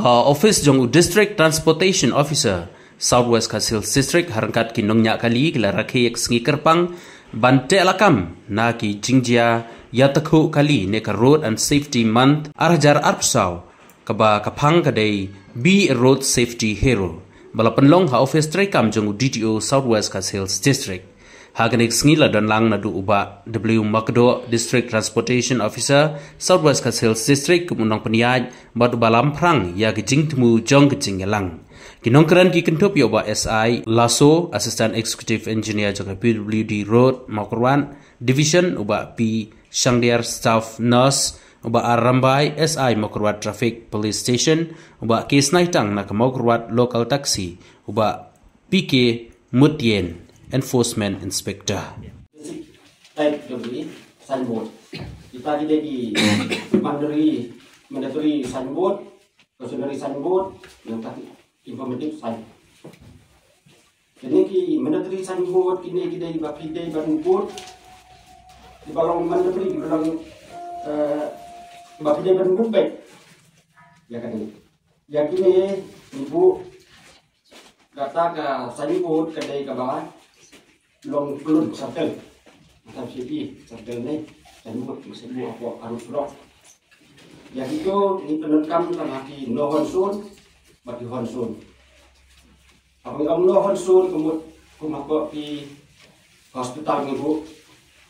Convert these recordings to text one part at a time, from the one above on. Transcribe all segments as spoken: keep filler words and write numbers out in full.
Ka office jong u District Transportation Officer, South West Khasi Hills District, ha ryngkat ki nongñiah kali ki la rakhe ïa ka sngi kyrpang ban teh lakam na ki jingjia ïatakhuh kali ne ka Road and Safety Month ar hajar arphew saw, kaba ka phang ka dei Be a Road Safety Hero, ba la pynlong ha office treikam jong u D T O South West Khasi Hills District. Ha kane ka sngi la don lang naduh u Bah W Makdoh, District Transportation Officer, South West Khasi Hills District, kum u nongpynïaid bad u ba lam phrang ïa ki jingthmu jong ki jingïalang. Ki nongkren ki kynthup ïa u Bah S I Lasso, Assistant Executive Engineer jong ka P W D Road Mawkyrwat Division, u Bah P Shangdiar, Staff Nurse, u Bah R Rambai, S I Mawkyrwat Traffic Police Station, u Bah K Snaitang na ka Mawkyrwat Local Taxi, u Bah P K Mutien, Enforcement Inspector. Basic type jong ki signboard. Kita ki dei ki mandatory, mandatory signboard, cautionary signboard, nangta ki informative sign. Kine ki mandatory signboard, kine ki dei ba phi dei ban put, kiba long mandatory, kiba long, eh, ba phi dei ban put beit. Ïa kane. Ïa kine ngi buh kata ka signboard ka dei kaba long klun circle. Mata phi ïohi circle ne signboard, signboard hapoh arus surok. Ïa kito ngi pyndonkam tang ha ki no horn zone bad ki horn zone. Haba ngi ong no horn zone ka mut kum hapoh ki hospital ngi buh,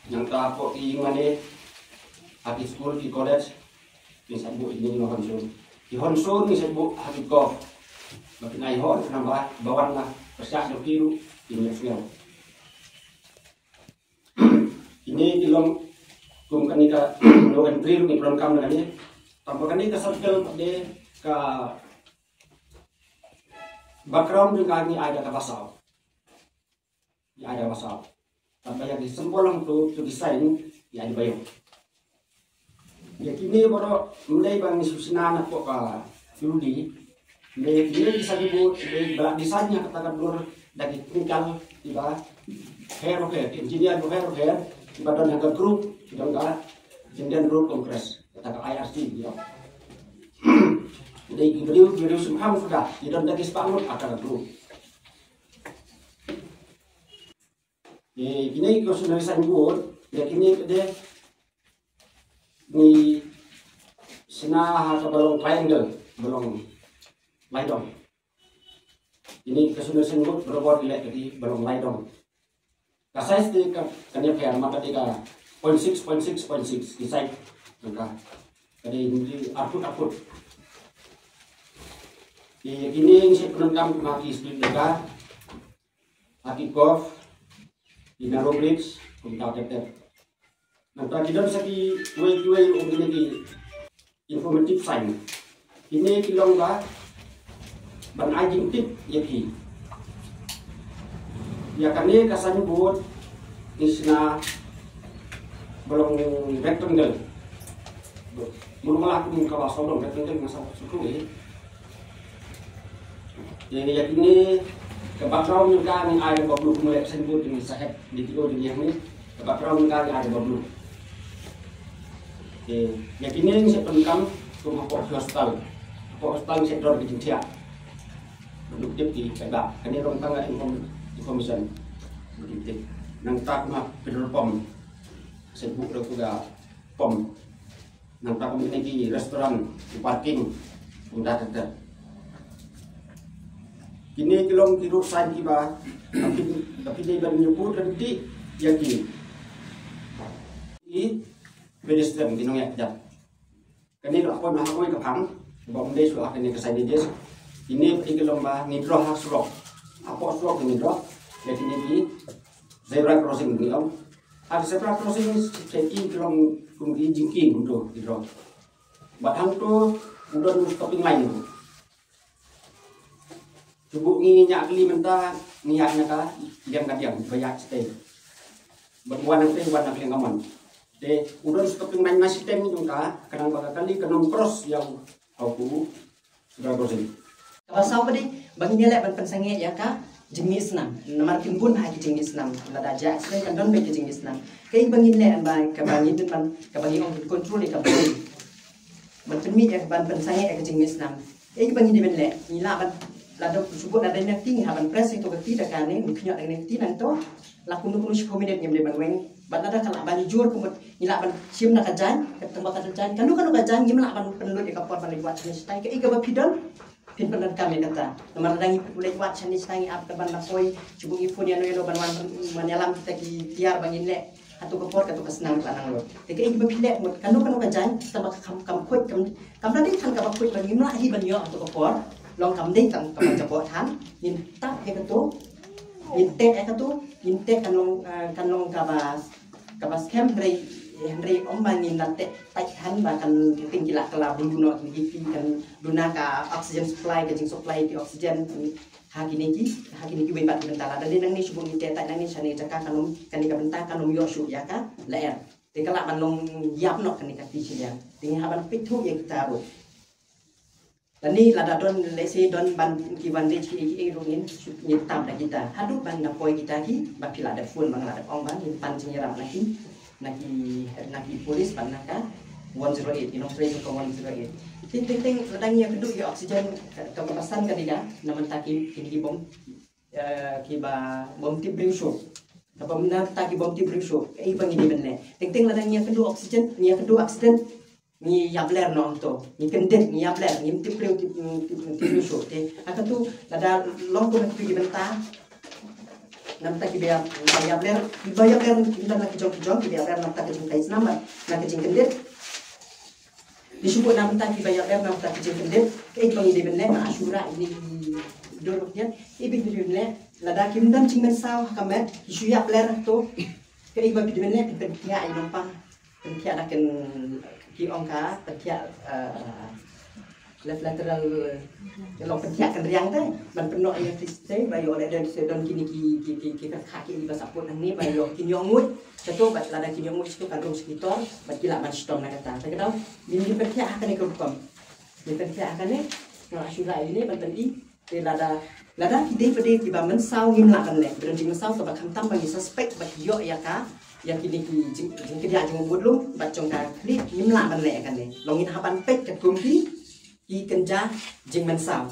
nangta hapoh ki ïing mane, ha ki skul ki college, ngi sa buh ïa kine ki no horn zone. Ki horn zone ngi sa buh ha ki golf. Ba kin ai horn khnang ba ba wan la pyrshah jong ki ruh kin ïohsngew. Kine ki long kum kane ka no entry ruh ngi pyndonkam na kane. Tang ba kane ka circle pat de ka background jong ka ngi ai da kaba saw. Ngi ai da kaba saw. Tang ba ïa ki symbol hangto, to ki sign, ngi ai da ba ïoh. Ïa kine baroh ym dei ba ngi shu shna na pok ka P W D. Ym dei, kine ki signboard, ym dei ba la design ïa kata ka dur da ki technical kiba pher bapher, ki engineer bapher bapher kiba don ha ka group, ki don ka Indian Road Congress, kata ka I R C, ki don. Ym dei ki briew, ki briew sngewkham suda, ki don da ki spah ngut ha kata ka group. Ïa kine ki cautionary signboard, ïa kine ki dei ngi shna ha kaba long triangle, ba long lai dong. Kine ki cautionary signboard barabor ki leh ka dei ba long lai dong. Ka size te ka, kan ïapher, ma ka dei ka point six, point six, point six ki size. Ka dei ngi arphew arphew. Ïa kine ngi sa pyndonkam kum ha ki speed breaker, ha ki curve, ki narrow bridge, kumta ter ter. Nangta ki don sa kiwei kiwei, um, kine ki informative sign. Kine ki long ba ban ai jingtip ïa ki. Ïa kane ka signboard ngi shna ba long rectangle. Mut ba la kum kaba sawdong, rectangle nga sa sukru eh. Ïa, ïa kine ka background jong ka ngi ai da ba blue, kumne signboard jong ngi, sa hep D T O jong ngi hangne. Ka background jong ka ngi ai da ba blue. Ïa, ïa kine ngi sa pyndonkam kum hapoh hospital. Hapoh hospital ngi sa don ki jingthiah. Ba duk tip ki paidbah. Kane long tang ka inform-, information. Ba duk tip. Nangta kum ha petrol pump. Sa buh da ka pump. Nangta kum kine ki restaurant, ki parking, kumta ter ter. Kine ki long ki road sign kiba, tapi, tapi dei ban ïa put lynti ïa ki. Ki pedestrian, ki nongïaid kjat. Kane la poi ha kawei ka phang, ba ym dei shuh ha kane ka signage. Kine ki long ba ngi draw ha surok. Hapoh surok ngi draw ïa kine ki zebra crossing ngi ong. Ha zebra crossing sa ki ki long kum ki jingkieng kumto ki long. Bad hangto u don u stopping line. Shuh ngi ñiah kali mynta, ngi ñiah na ka liang ka diang ba ïaid shatei. Bad wan hangtei, wan na ka liang kamon. Te u don stopping line na shiteng jong ka, khnang ba ka kali kan ym cross ïa u, ïa u Kaba saw pat de ba ngin ïaleh ban pynsangeh ïa ka jingmih snam. Namar kin bun ha ki jingmih snam. Lada jia accident kan don beit ki jingmih snam. Kaei ba ngin leh ba kaba ngin ban, kaba ngin ong control ïa ka brain. Ban pynmih ïa ka, ban pynsangeh ïa ka jingmih snam. Ei ba ngi dei ban leh, ngi lah ban, lada shu bud lada na kti ngi hap ban press ïa kato ka kti da kane, ngi khñiot da kane ka kti nangto. La kumno kumno shiphew minit ngim dei ban weng. Bad lada ka lah ban jur kumno, ngi lah ban shim na ka jaiñ, ka tang ba ka jaiñ. Kano kano ka jaiñ ngim lah ban pynlut ïa ka por ban leit wad shane shatai, kaei kaba phi don phin pyndonkam ïa kata. Namar lada ngi leit wad shane shatai ngi ap ka ban la poi, shu bun ngi phone ïano ïano ban wan ban ïalam kita ki tiar ba ngin leh. Hato ka por, kato ka snam ka nang lut. Te kaei ba phi leh mut kano kano ka jaiñ, kaba kam, kam khuid, kam, kam da dei than kaba khuid ba ngim lah hi ban ïoh hato ka por. Long kam dei tang kaba jaboh than. Ngin tap ïa kato. Ngin teh ïa kato. Ngin teh kan long, eh, kan long kaba, kaba skhem hynrei, hynrei ym ba ngin da teh tight than ba kan, kan ting ki la kylla bulu noh, ki, ki kan duna ka oxygen supply, ka jing supply ki oxygen. Ha kine ki, ha kine kiwei pat ki bynta. Lada dei nangne shu bun ngi teh tight nangne shane jaka kan ym, kane ka bynta kan ym ïoh shuh ïa ka lyer. Te ka lah ban long ïap noh kane ka kti shiliang. Te ngi hap ban peit thuh ïa kita ruh. Lane lada don, let's say don ban ki bandage kiei kiei ruh ngin shu, ngin tap da kita. Haduh ban da poi kita ki, ba phi lah da phone, ba nga lah da ong ba ngin pan jingïarap na ki, na ki, na ki police bad na ka one zero eight, ki nongtrei jong ka one zero eight. Teng teng teng lada ngi ïakynduh ïa oxygen, ka, ka, kaba san ka dei ka, na mynta ki, ki, ki bom, eh, kiba bym tip briew shuh. Kaba mynta ki bym tip briew shuh, kaei ba ngi dei ban leh. Teng teng lada ngi ïakynduh oxygen, ngi ïakynduh accident, ngi ïabler noh to. Ngi kyndit, ngi ïabler, ngim tip briew, tip, tip, tip briew shuh. Te ha kato lada long kumne ki bynta, na bynta kiba ïa, ïabler, kiba ïabler, kiba na ki jong ki jong, kiba ïabler na bynta ka jingtrei snam bad na ka jingkyndit. Te shu bun na bynta kiba ïabler na bynta ka jingkyndit, kaei ba ngi dei ban leh, ma shu rah ïa kine ki dur ruh, kaei ba ngi dei ban leh. Lada kim don jingmynsaw ha ka met, ki shu ïabler to, kaei ba phi dei ban leh, phi pynthiah ïa i nongpang. Pynthiah da kane ki ong ka, pynthiah, eh, left lateral, eh, long pynthiah kynriang te, ban pynnoh ïa ki te, ba ïoh leh don, don kine ki, ki, ki, ki kyrkha kiei ba support hangne, ba ïoh kin ïoh nguid shato, bad lada kin ïoh nguid shato kan rung sha ki tor, bad ki lah ban shitom na kata. Te ka daw, ngin, ngin pynthiah ha kane ka rukom. Ngin pynthiah ha kane, nga shu rah ïa kine ban pyni. Te lada, lada ki dei pat kiba mynsaw ngim lah ban leh. Ba don jingmynsaw kaba khamtam ba ngi suspect ba ki ïoh ïa ka, ïa kine ki jing, jingkdiah jong u budlum bad jong ka khlieh, ngim lah ban leh ïa kane. Long ngin hap ban peit katkum ki, ki kynja jingmynsaw.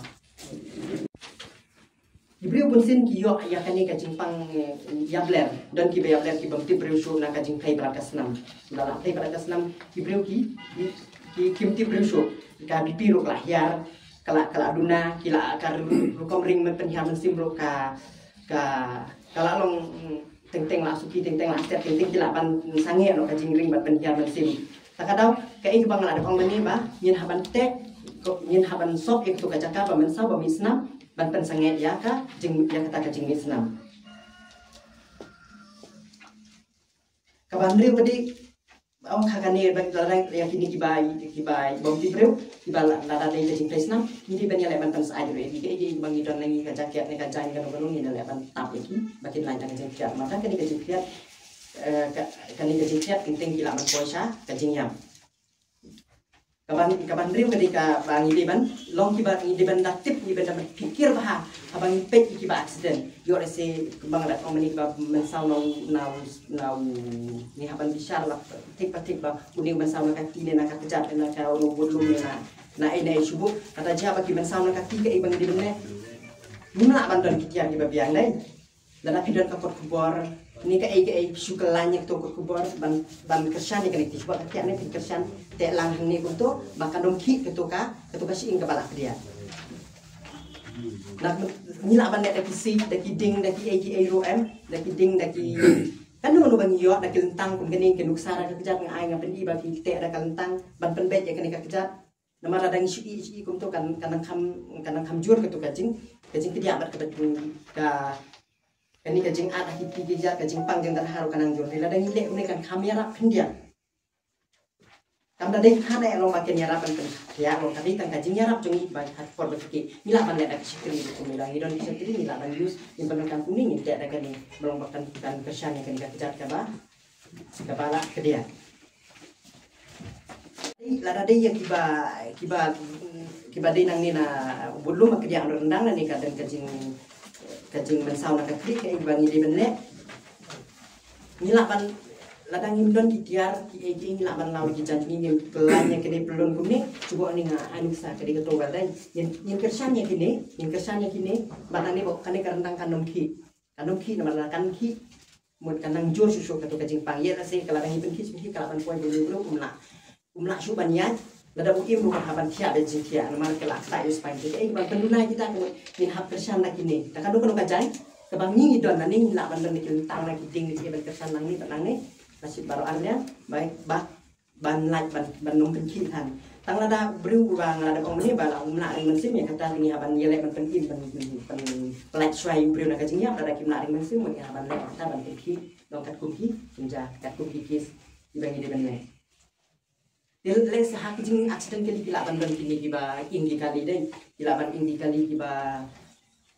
Ki briew bunsien ki ïoh ïa kane ka jingpang, eh, ïabler. Don kiba ïabler ki bym tip briew shuh na ka jingtrei bad ka snam. Ba la trei bad ka snam ki briew ki, ki, ki, kim tip briew shuh. Ka B P ruh ka la hiar, ka la, ka la duna, ki la ka ru-, rukom ring men pynhiar mynsiem ruh ka, ka, ka la long, mm, teng teng la suki, teng teng la step, teng teng ki la ban sangeh noh ka jingring ban pynhiar mynsiem. Ta ka daw, kaei kaba nga la da ong mynne ba ngin hap ban teh, ko, ngin hap ban sop ïa kato ka jaka ba mynsaw ba mih snam, ban pynsangeh ïa ka jing, ïa kata ka jingmih snam. Kaba hynriew ka dei, ong ha kane ba la dang ïa kine kiba, kiba bym tip briew, kiba la, lada dei ka jingtrei snam, ngi dei ban ïaleh ban pynsyaid ruh ïa ki, kaei kaei ba ngi don, la ngi ka jaket ne ka jaiñ kano kano, ngin ïaleh ban tap ïa ki ba kin lait na ka jingkhiat. Namar kane ka jingkhiat, eh, ka, kane ka jingkhiat teng teng ki lah ban poi sha ka jingïap. Kaba, kaba hynriew ka dei kaba ngi dei ban long kiba ngi dei ban da tip, ngi dei ban da pyrkhat bha haba ngi peit ïa kiba accident. Ïoh lehse kumba nga la ong mynne kiba mynsaw na u, na u, na u, ngi hap ban bishar la thik pa thik ba une u mynsaw na ka kti ne na ka kjat ne na ka, u budlum ne na, na ei na ei shuh. Kata jia ba ki mynsaw na ka kti, kaei ba ngi dei ban leh. Ngim lah ban don ki tiar kiba biang dei. Lada phi don ka kot khubor ne kaei kaei, shu kylla ïa kato kot khubor ban, ban kyrshan ïa kane ka kti, shu ba ka kti ne phin kyrshan, teh lang hangne kumto ba kan ym khih kato ka, kato ka shyieng kaba la kdiah. Ngi lah ban leh da ki siej, da ki dieng, da kiei kiei ruh em, da ki dieng, da ki kano kano ba ngi ïoh, da ki lyntang kum kane, ki nuksa da ka kjat nga ai, nga pyni ba phi teh da ka lyntang ban pynbeit ïa kane ka kjat. Namar lada ngi shu ïeh, shu ïeh kumto kan, kan nang kham, kan nang kham jur kato ka jing, ka jingkdiah bad kata ka, kane ka jingat ha ki kti ki kjat, ka jingpang jingdyrha ruh kan nang jur. Lada ngi leh kumne kan kham ïarap khyndiat. Kam da dei than eh long ba kin ïarap ban pynkhiah, long ka dei tang ka jingïarap jong ngi ba ha ka por ba ki, ngi lah ban leh da ki shakri ruh kumne, lada ngi don ki shakri ngi lah ban use, ngin pyndonkam kumne, ngin teh da kane, ba long ba kan, kan kyrshan ïa kane ka kjat kaba kaba la kdiah. Lada dei ïa kiba, kiba, kiba dei nangne na u budlum, kdiah ryndang, nangne ka don ka jing, ka jingmynsaw na ka khlieh, kaei ba ngi dei ban leh. Ngi lah ban, Lada ngim don ki tiar ki ei ki ei ngi lah ban law ki jaiñ, ngi ngim plan ïa kine, plan kumne. Shu bok ni nga ai nuksa ka dei kato ba dei. Ngin, ngin kyrshan ïa kine, ngin kyrshan ïa kine. Bad nangne bok kane ka ryndang kan ym khih. Kan ym khih namar kan khih mut kan nang jur shuh shuh kato ka jingpang. Ïa lehse ka lada ngi pynkhih, pynkhih ka lah ban poi ba u briew um lah, um lah shuh ban ïaid. Lada u im ruh kan hap ban thiah bad jingthiah namar ka la ktah ïa u spine. Te kaei ban pynduna ïa kita ka mut ngin hap kyrshan na kine. Te kano kano ka jaiñ kaba ngi ngi don nangne ngi lah ban don na ki lyntang, na ki dieng, ngi ban kyrshan nangne bad nangne. Lashit baroh arliang ba, ba ban lait ban, ban ym pynkhih than. Tang lada u briew uba nga la dep ong mynne ba la um lah ring mynsiem, ïa kata te ngi hap ban ïaleh ban pynim, ban, ban, ban pynlait shuwa ïa u briew na ka jingïap. Lada kim lah ring mynsiem, ngi hap ban leh kata ban pynkhih, long katkum ki jingja, katkum ki case kiba ngi dei ban leh. Te lehse ha ki jing accident kali ki lah ban don kine kiba ing ki kali dei, ki lah ban ing ki kali kiba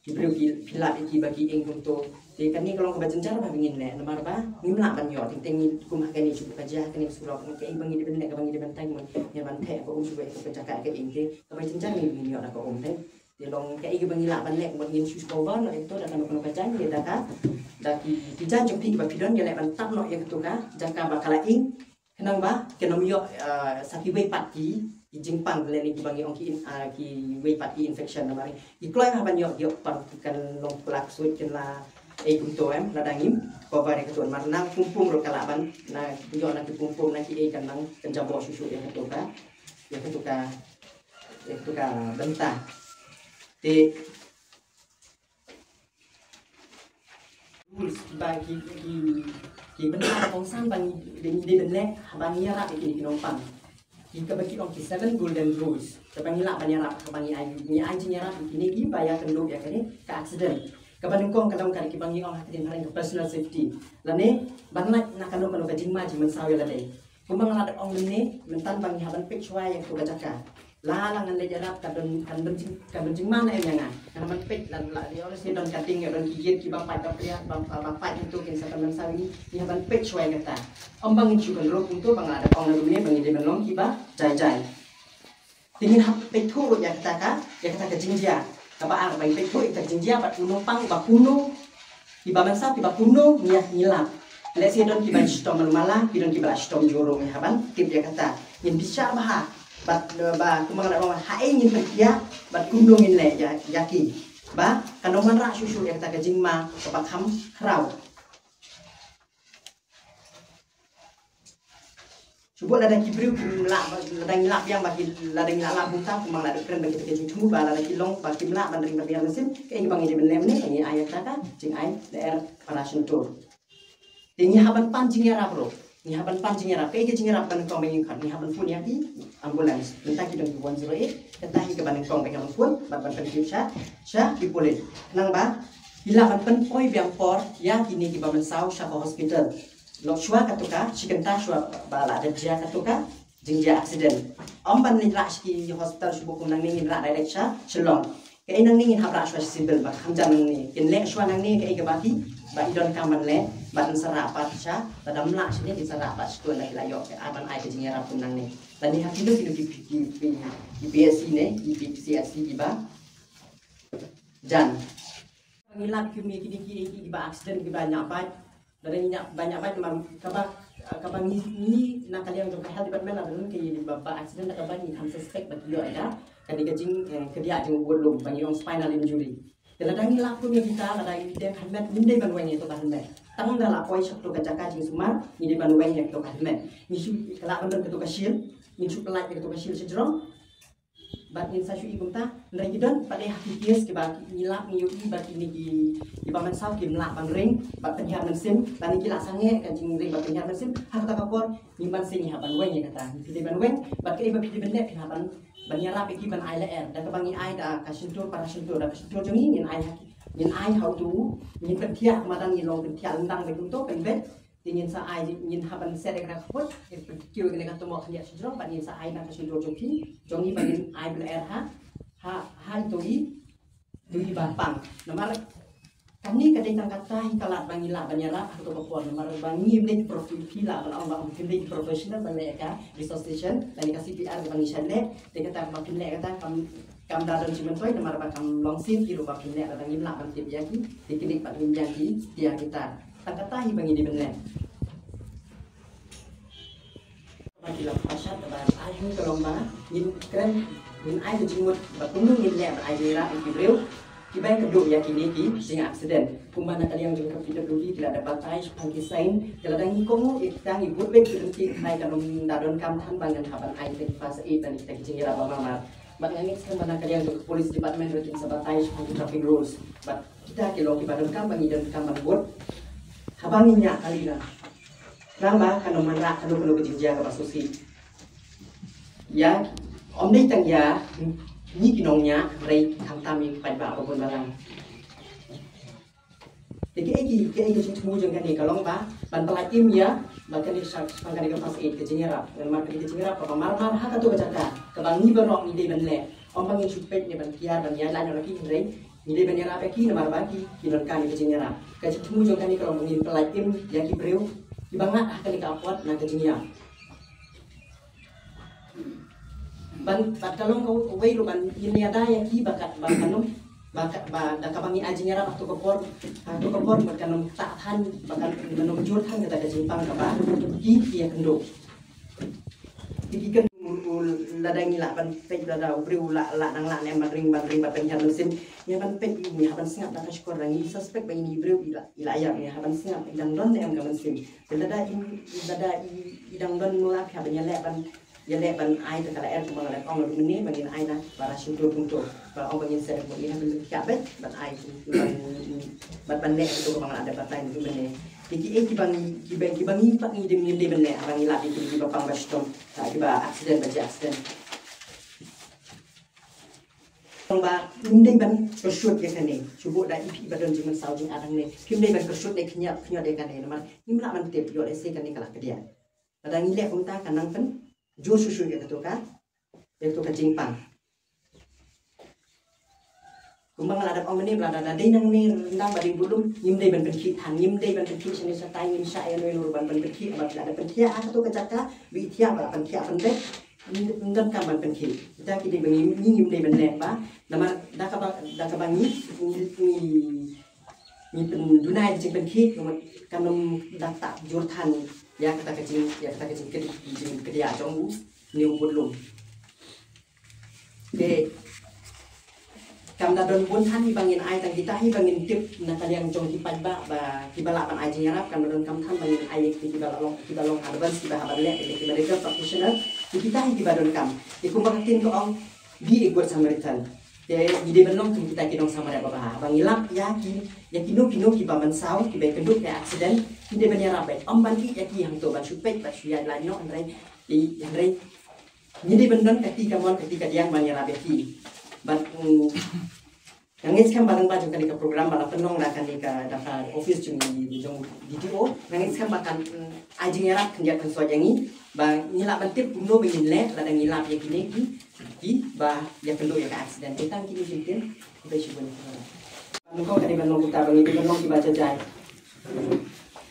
ki briew ki phi lap ïa ki ba ki ing kumto. Te kane ka long kaba jynjar ba ngin leh namar ba ngim lah ban ïoh. Teng teng ngi kum ha kane shu ka jia kane surok, kaei ba ngi dei ban leh, kaba ngi dei ban tang, ngi ban theh ka um shu ka jaka ka ing. Te kaba jynjar ngi ngin ïoh da ka um te. Te long kaei kaba ngi lah ban leh, kumba ngin shu cover noh ïa kato da kano kano ka jaiñ, ïa da ka, da ki, ki jaiñ jong phi kiba phi don, ïaleh ban tap noh ïa kato ka jaka ba ka la ing. Khnang ba kin ym ïoh, eh, sa kiwei pat ki, ki jingpang lane kiba ngi ong ki in-, ah, kiwei pat ki infection namar ki kloi ban ïoh, ïoh pang ki kan long plak suit kin la ei kumto em, lada ngim cover ïa kato. Namar na pum pum ruh ka lah ban, na ïoh na ki pum pum na ki ei kan nang pynjaboh shuh shuh ïa kato ka, ïa kato ka, ïa kato ka bynta. Te rules ba ki, ki, ki bynta kongsan ba ngi dei ban leh haba ngi ïarap ïa ki, ki nongpang. Ki kaba ki ong ki seven golden rules kaba ngi lah ban ïarap haba ngi ai, ngi ai jingïarap ïa kine kiba ïakynduh ïa kane ka accident. Kaba nyngkong ka long ka kiba ngi ong ha ka ktien phareng ka personal safety. Lane ban lait na kano kano ka jingma jingmynsaw ïa lade. Kumba nga la dep ong mynne, mynta ba ngi hap ban peit shuwa ïa kato ka jaka. La la ngan leit ïarap ka don, ka don jing, ka don jingma ne em ïa nga. Ngan hap ban peit la la ïoh lehse don ka ding, ïoh don ki gate kiba pait ba pliat, ba, ba, ba pait ïa kato kin sa pynmynsaw ïa ngi, ngi hap ban peit shuwa ïa kata. Ym ba ngin shu kynroh kumto ba nga la dep ong na kumne ba ngi dei ban long kiba jai jai. Te ngin hap peit thuh ruh ïa kata ka, ïa kata ka jingjia. Kaba ar ba ngin peit thuh ïa kata ka jingjia bad u nongpang ba kumno, kiba mynsaw kiba kumno ngi, ngi lap. Lehse don kiba shitom mala, ki don kiba la shitom jur ruh, ngi hap ban tip ïa kata. Ngin bishar bha bad, ba kumba nga la ong, haei ngin pynkhiah bad kumno ngin leh ïa, ïa ki. Ba kan ym wanrah shuh shuh ïa kata ka jingma kaba kham khraw. Shu bok lada ki briew kim lah, lada ngi lah biang ba ki, lada ngi lah lah bungkam, kumba nga la dep kren ba kita ki jingthmu ba lada ki long ba kim lah ban ring ban biang mynsiem, kaei ba ngi dei ban leh mynne, ngi ai ïa kata ka jingai lyer para shyntur. Te ngi hap ban pan jingïarap ruh, ngi hap ban pan jingïarap. Kaei ka jingïarap ba nyngkong ba ngi khot, ngi hap ban phone ïa ki ambulance. Mynta ki don ki one zero eight, kata hi kaba nyngkong ba ngi hap ban phone bad ban pyntip sha, sha ki pulit. Khnang ba ki lah ban pynpoi biang por ïa kine kiba mynsaw sha ka hospital. Lok shuwa kato ka shi kynta shuwa ba la dep jia kato ka jingjia accident. Ym ban leit rah sha ki hospital shuh, bad kum nangne ngin rah direct sha Shillong. Kaei nangne ngin hap rah shuwa sha civil ba kham jan nangne. Kin leh shuwa nangne kaei kaba ki, ba i donkam ban leh, bad ngin sa rah pat sha, lada ym lah shane ngin sa rah pat sha, lada ki la ïoh ka, ah, ban ai ka jingïarap kum nangne. Lane ha kino kino ki, ki, ki, ki P S C ne, ki, ki P C S C kiba jan. Ngi lap kum ïa kine ki, ki, kiba accident kiba ñiah bike. Lada ngi ñiah, ba ñiah bike namar kaba, kaba ngi, ngi na ka liang jong ka health department lada don kiba, ba accident da ka bike ngi kham suspect ba ki ïoh ïa ka, ka dei ka jing, eh, kadiah jingwut lum ba ngi ong spinal injury. Te lada ngi lap kum ïa kita, lada ngi deng helmet, ngim dei ban weng ïa kato ka helmet. Tang da la poi sha kato ka jaka jingsumar, ngi dei ban weng ïa kato ka helmet. Ngi shu, ka lah ban don kato ka shield, ngi shu pynlait ïa kato ka shield shajrong. Bad ngin sa shu i kumta, hynrei ki don pat de ha ki case kiba ngi lap ngi ïohi ba kine ki, kiba mynsaw kim lah ban ring bad pynhiar mynsiem, lane ki la sangeh ka jingring bad pynhiar mynsiem, ha kata ka por ngim banse ngi hap ban weng ïa kata. Phi dei ban weng, bad kaei ba phi dei ban leh, phi hap ban, ban ïarap ïa ki ban ai lyer. Da kaba ngi ai da ka shyntur para shyntur, da ka shyntur jong ngi ngin ai ha ki, ngin ai ha uto u, ngin pynthiah, madan ngi long pynthiah lyndang ba kumto pynbeit. Te ngin sa ai, ngin hap ban set ïa kane ka khubor, ngin pynkiew ïa kane ka tymok khyndiat shajrong, bad ngin sa ai na ka shyntur jong phi, jong ngi ba ngin ai ban lyer ha, ha, ha ito i, ito i ba pang. Namar kane ka dei tang kata hi ka lad ba ngi lah ban ïarap ha kato ka por, namar ba ngim dei prof-, phi lah ban ong ba ngim dei professional ban leh ka resuscitation, lane ka C P R ba ngi shait leh, te kata ba phin leh kata kam, kam da don jingmyntoi, namar ba kam long sien ki ruh ba phin leh, lada ngim lah ban tip ïa ki, te ki dik bad ngim ïa ki tiar kita. Tang kata hi ba ngi dei ban leh. Ki la pashat ba ai hu ka long ba ngin kren, ngin ai ka jingmut ba kumno ngin leh ba ai jingïarap ïa ki briew kiba ïakynduh ïa kine ki jing accident. Kumba na ka liang jong ka P W D ki la da batai shaphang ki sign, ki la da ngi kohnguh ïa kita ngi bud beit ki ryntih, hynrei kan ym da donkam than ba ngan hap ban ai kita ki first aid bad kita ki jingïarap ba marmar. Bad nga ngeit skhem ba na ka liang jong ka police department ruh kin sa batai shaphang ki traffic rules. Bad kita ki long kiba donkam ba ngi donkam ban bud haba ngi ñiah kali na. Namar kan ym wanrah kano kano ka jingjia kaba sngewsih ïa, ym dei tang ïa ngi ki nongñiah, hynrei khamtam ïa ki paidbah ba bun balang. Te kaei ki, kaei ka jingthmu jong kane ka long ba ban pyllait im ïa ba kane ka, shaphang kane ka first aid, ka jingïarap. Namar kane ka jingïarap kaba marmar ha kato ka jaka kaba ngi baroh ngi dei ban leh. Ym ba ngin shu peit ne ban kiar ban ïaid lait noh ïa ki, hynrei ngi dei ban ïarap ïa ki namar ba ki, ki donkam ïa ka jingïarap. Ka jingthmu jong kane ka long ba ngin pyllait im ïa ki briew kiba ngat ha kane ka apot na ka jingïap. Ban, bad ka long kawei ruh ban ngin ïada ïa ki ba kat, ba kan ym, ba kat, ba da kaba ngi ai jingïarap ha kato ka por, ha kato ka por bad kan ym ktah than, ba kan ym jur than kata ka jingpang kaba ki, ki ïakynduh. Te ki kynduh, lada ngi lah ban peit, lada u briew u lah, lah nang lah ne em ban ring, ban ring bad pynhiar mynsiem, ngi hap ban peit, ngi hap ban sngap da ka shkor, da ngi suspect ba ine i briew i la, i la ïap, ngi hap ban sngap i dang don ne em ka mynsiem. Te lada i, lada i, i dang don, ngi lah phi hap ban ïaleh ban, ïaleh ban ai, te ka la er kumba nga la ong naduh mynne ba ngin ai na para shyntur kumto. Ba ong ba ngin set up, ngin hap ban thiah beit ban ai, ban, ban, ban leh kumto ba nga la dep batai naduh mynne. Te kiei kiba ngi, kiba, kiba ngi pat ngi dei, ngin dei ban leh haba ngi lap ïa ki, kiba pang ba shitom, ha kiba accident, ba jia accident. Ong ba ngim dei ban kyrshoot ïa kane. Shu buh da i phi ba don jingmynsaw jingat hangne, kim dei ban kyrshoot ne khynñiat khynñiat ïa kane namar ngim lah ban tip ïoh lehse kane ka la kdiah. Lada ngi leh kumta ka nang pynjur shuh shuh ïa kato ka, ïa kato ka jingpang. Kumba nga la dep ong mynne ba lada dei nangne ryndang ba dei budlum, ngim dei ban pynkhih than, ngim dei ban pynkhih shane shatai, ngim shah ïano ïano ruh ban, ban pynkhih, haba ki la dep pynthiah ha kato ka jaka ba i thiah ba la pynthiah pynbeit, ngim donkam ban pynkhih. Kita ki dei ba ngi, ngi ngim dei ban leh ba namar da kaba, da kaba ngi, ngi, ngi, ngi pynduna ïa ka jingpynkhih, kan ym da ktah jur than ïa kata ka jing, ïa kata ka jingkdi, jingkdiah jong une u budlum. Te kam da don bun than hi ba ngin ai, tang kita hi ba ngin tip na ka liang jong ki paidbah ba kiba lah ban ai jingïarap, kam da donkam than ba ngin ai ïa ki, kiba la long, kiba long advance, kiba hap ban leh, ïa ki medical practitioner, te kita hi kiba donkam. Te kumba ka ktien ka ong, be a good Samaritan. Te ngi dei ban long kum kita ki nong Samaria babha, ba ngi lap ïa ki, ïa kino kino kiba mynsaw, kiba ïakynduh ïa accident, ngi dei ban ïarap beit, ym ban ïeh ïa ki hangto ban shu peit, ban shu ïaid lait noh, hynrei i, hynrei ngi dei ban don ka ti ka mon, ka ti ka diang ban ïarap ïa ki. Bad, mm, nga ngeit skhem ba lyngba jong kane ka program ba la pynlong da kane ka, da ka office jong ngi, jong D T O, nga ngeit skhem ba kan, mm, ai jingïarap khyndiat khynsoit ïa ngi ba ngi lah ban tip kumno ba ngin leh lada ngi lap ïa kine ki, kiba ïakynduh ïa ka accident. Te tang kine ki ktien, khublei shibun. Nyngkong ka dei ban long kita ba ngi dei ban long kiba jai jai.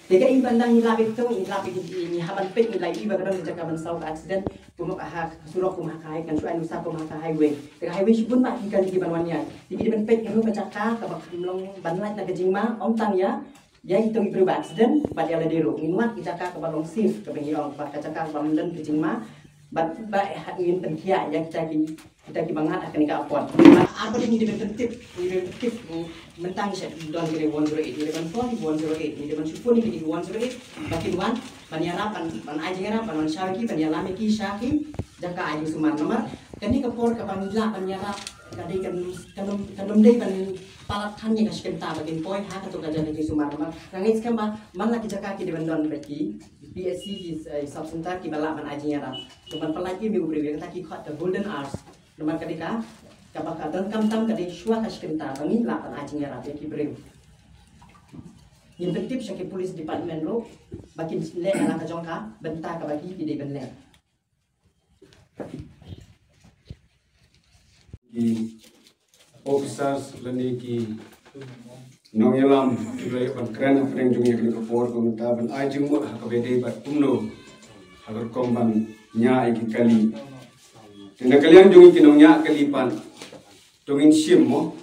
Te kaei ban dang ngi lap ïa kito, ngi lap ïa ki, ngi hap ban peit, ngi la ïohi ba ka don ka jaka mynsaw ka accident, kum ha ka surok, kum ha ka high, kan shu ai nuksa kum ha ka highway. Te ka highway shibun bah ki kali ki ban wan ïaid. Te ki dei ban peit kano ka jaka kaba kham long ban lait na ka jingma, ym tang ïa, ïa ito i briew ba accident bad ïa lade ruh. Ngin wad ki jaka kaba long safe, kaba ngi ong, bad ka jaka kaba ym don ka jingma, bad ba ngin pynthiah ïa kita ki, kita kiba ngat ha kane ka apot. Ar ba dei ngi dei ban pyntip, ngi dei ban pyntip, mm, mynta ngi shah don kine one zero eight, ngi dei ban phone one zero eight, ngi dei ban shu phone ïa kine one zero eight ba kin wan ban ïarap, ban, ban ai jingïarap, ban wan shaw ïa ki, ban ïalam ïa ki sha ki jaka ai jingsumar. Namar kane ka por kaba ngi lah ban ïarap ka dei, kan, kan ym, kan ym dei ban palat than ïa ka shi kynta ba kin poi ha kato ka jaka jingsumar. Namar nga ngeit skhem ba man la ki jaka ki dei ban don bad ki P S C, ki, eh, sub center kiba lah ban ai jingïarap. Te ban pyllait im ïa u briew, ïa kata ki khot ka golden hours. Namar ka dei ka kaba ka donkam tam ka dei shuwa ka shi kynta ba ngin lah ban ai jingïarap ïa ki briew. Ngin pyntip sha ki police department ruh ba kin leh ïa la ka jong ka bynta kaba ki, ki dei ban leh. Ki officers lane ki nongïalam kiba ïoh ban kren hapdeng jong ngi ha kane ka por, kumta ban ai jingmut ha kaba dei bad kumno ha ka rukom ban ñiah ïa ki kali. Te na ka liang jong ngi ki nongñiah kali pat, to ngin shim mo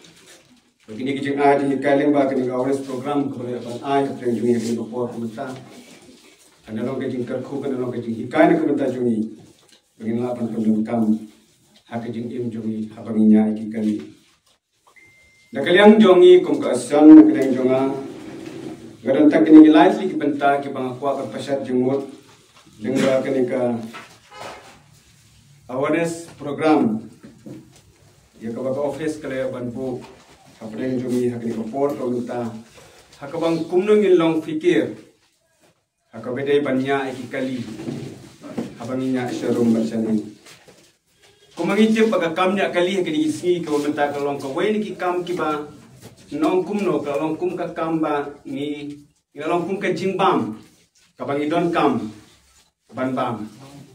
ba kine ki jingai jong ngi, ka liang ba kane ka awareness program kaba ïoh ban ai hapdeng jong ngi ha kane ka por, kumta Kan long ka jingkyrkhu, kan long ka jinghikai na ka bynta jong ngi ba ngin lah ban pyndonkam ha ka jingim jong ngi haba ngi ñiah ïa ki kali. Na ka liang jong ngi kum ka Association, na ka liang jong nga, nga don tang kine ki lai tylli ki bynta kiba nga kwah ban pynshad jingmut lyngba kane ka awareness program ïa kaba ka office ka la ïoh ban buh hapdeng jong ngi ha kane ka por ka mynta, ha kaba kumno ngin long phikir ha kaba dei ban ñiah ïa ki kali haba ngi ñiah sharum bad shanin. Kumba ngi tip ba ka kam ñiah kali ha kine ki sngi ka mynta ka long kawei na ki kam kiba nong kumno, ka long kum ka kam ba ngi, ngi long kum ka jingbam kaba ngi donkam ban bam.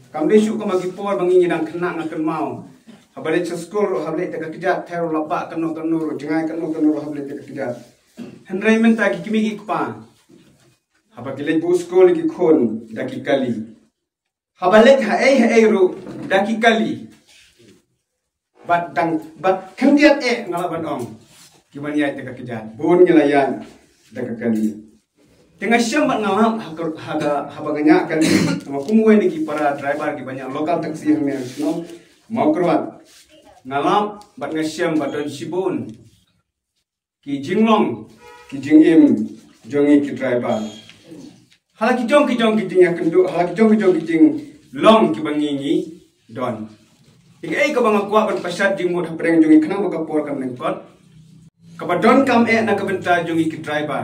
Kam dei shuh kum ha ki por ba ngi, ngi dang khynnah, nga kynmaw, haba leit sha skul ruh, haba leit da ka kjat, thaw ruh la bah kano kano ruh, jngai kano kano ruh haba leit da ka kjat. Hynrei mynta ki kmie ki kpa, haba ki leit buh skul ki khun da ki kali, haba leit haei haei ruh da ki kali. Bad dang, bad khyndiat eh nga lah ban ong, ki ban ïaid da ka kjat, bun ngi la ïaid da ka kali. Te nga shem bad nga lap ha ka, ha ka, haba nga ñiah kali, nga kum wei na ki para driver kiba ñiah local taxi hangne ha shnong Mawkyrwat. Nga lap bad nga shem ba don shibun ki jinglong, ki jingim jong ngi ki driver. Hala ki jong ki jong ki jingïakynduh, hala ki jong ki jong ki jinglong kiba ngi ngi don. Ïa kaei kaba nga kwah ban pynshad jingmut hapdeng jong ngi khnang ba ka por kan lyngkot, kaba donkam eh na ka bynta jong ngi ki driver.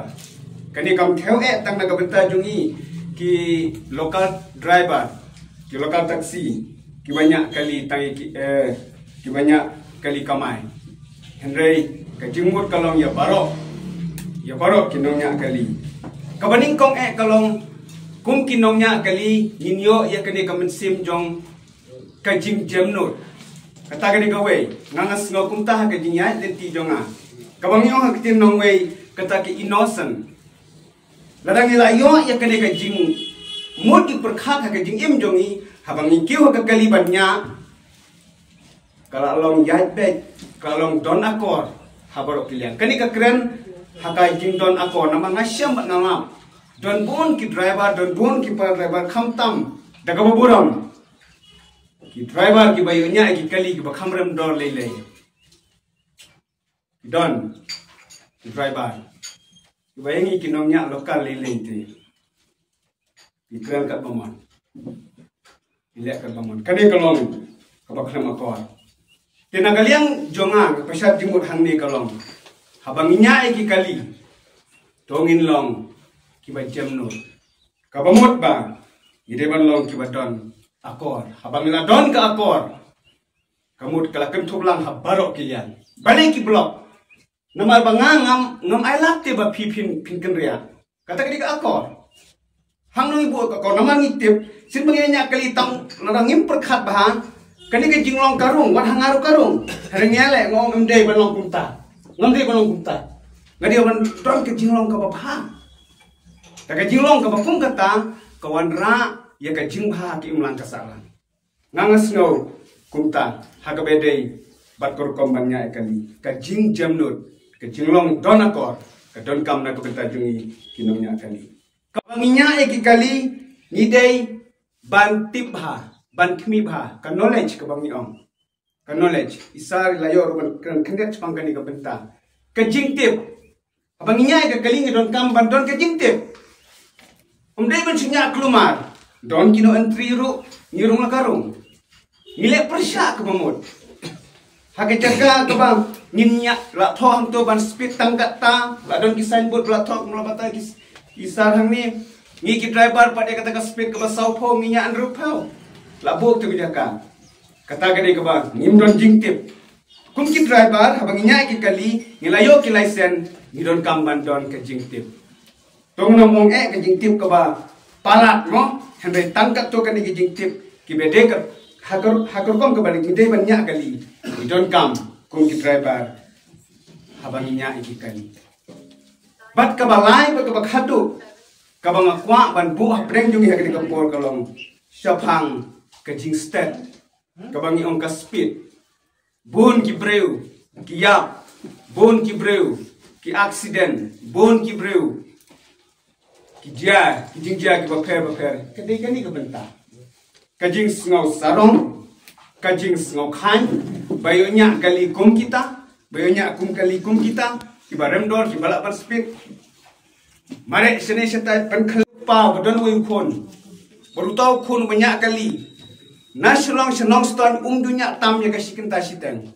Kane kam thew eh tang na ka bynta jong ngi ki local driver, ki local taxi, kiba ñiah kali tang ïa ki, eh, kiba ñiah kali kamai. Hynrei ka jingmut ka long ïa baroh, ïa baroh ki nongñiah kali. Kaba nyngkong eh ka long, kum ki nongñiah kali ngin ïoh ïa kane ka mynsiem jong ka jingjemnud. Kata kane kawei, nga nga sngew kumta ha ka jingïaid lynti jong nga. Kaba ngi ong ha ka ktien nongwei, kata ka innocent. Lada ngi la ïoh ïa kane ka jingmut jingpyrkhat ha ka jingim jong ngi, haba ngi kiew ha ka kali ban ñiah, ka la long ïaid beit, ka la long don akor ha baroh ki liang. Kane ka kren ha ka jingdon akor, namar nga shem bad nga lap, don bun ki driver, don bun ki para driver, khamtam da kaba burom, ki driver kiba ïoh ñiah ïa ki kali kiba kham rem dor lei lei. Don ki driver kiba ïa ngi ki nongñiah local lei lei te, ki kren katba mon, ki leh katba mon. Kane ka long kaba khlem akor. Te na ka liang jong nga, ka pynshad jingmut hangne ka long, haba ngi ñiah ïa ki kali, to ngin long kiba jemnud. Kaba mut ba ngi dei ban long kiba don akor. Haba ngi la don ka akor, ka mut ka la kynthup lang ha baroh ki liang, balei ki block. Namar ba nga ngam, ngam ai lad te ba phi phin, phin kynriah. Kata ka dei ka akor. Hangno ngi buh ka akor? Namar ngi tip, shisien ba ngi ñiah kali tang, lada ngim pyrkhat bha, kane ka jinglong ka rung, wat ha nga ruh ka rung. Hynrei ngi leh, nga ong ym dei ban long kumta. Ngam dei ban long kumta. Nga dei ban don ka jinglong kaba bha. Da ka jinglong kaba kum kata, ka wanrah ïa ka jingbha ha ka imlang ka sahlang. Nga nga sngew kumta ha kaba dei bad ka rukom ban ñiah ïa kali, ka jingjemnud, ka jinglong don akor, ka donkam na ka bynta jong ngi ki nongñiah kali. Kaba ngi ñiah ïa ki kali, ngi dei ban tip bha, ban khmih bha, ka knowledge kaba ngi ong. Ka knowledge, i Sir i la ïoh ruh ban kren khyndiat shaphang kane ka bynta. Ka jingtip. Haba ngi ñiah ïa ka kali ngi donkam ban don ka jingtip. Ym dei ban shu ñiah kulmar. Don ki no entry ruh, ngi rung la ka rung. Ngi leh pyrshah kaba mut. Ha ka jaka kaba ngin ñiah, la thoh hangto ban speed tang katta, la don ki signboard ba la thoh, kumba la batai ki s-, i Sir hangne. Ngi ki driver pat ïa kata ka speed kaba saw phew, ngi ñiah hynriew phew. La buh tu ka jaka. Kata ka dei kaba ngim don jingtip. Kum ki driver, haba ngi ñiah ïa ki kali, ngi la ïoh ki license, ngi donkam ban don ka jingtip. To ngam ong eh ka jingtip kaba palat mo, hynrei tang katto katne ki jingtip kiba dei ka, ha ka, ha ka rukom kaba ngi dei ban ñiah kali, ngi donkam kum ki driver haba ngi ñiah ïa ki kali. Bad kaba lai, bad kaba khadduh, kaba nga kwah ban buh hapdeng jong ngi ha kane ka por ka long shaphang ka jingstet, kaba ngi ong ka speed. Bun ki briew ki ïap, bun ki briew ki accident, bun ki briew ki jia, ki jingjia kiba pher bapher. Ka dei kane ka bynta. Ka jingsngew sarong, ka jingsngew khain, ba ïoh ñiah kali kum kita, ba ïoh ñiah kum kali kum kita, kiba rem dor, kiba lah ban spit. Mareh shane shatai, pynkhleh pa ba don wei u khun. Bad uta u khun ba ñiah kali. Na Shillong sha Nongstoiñ um ju ñiah tam ïa ka shi kynta shiteng.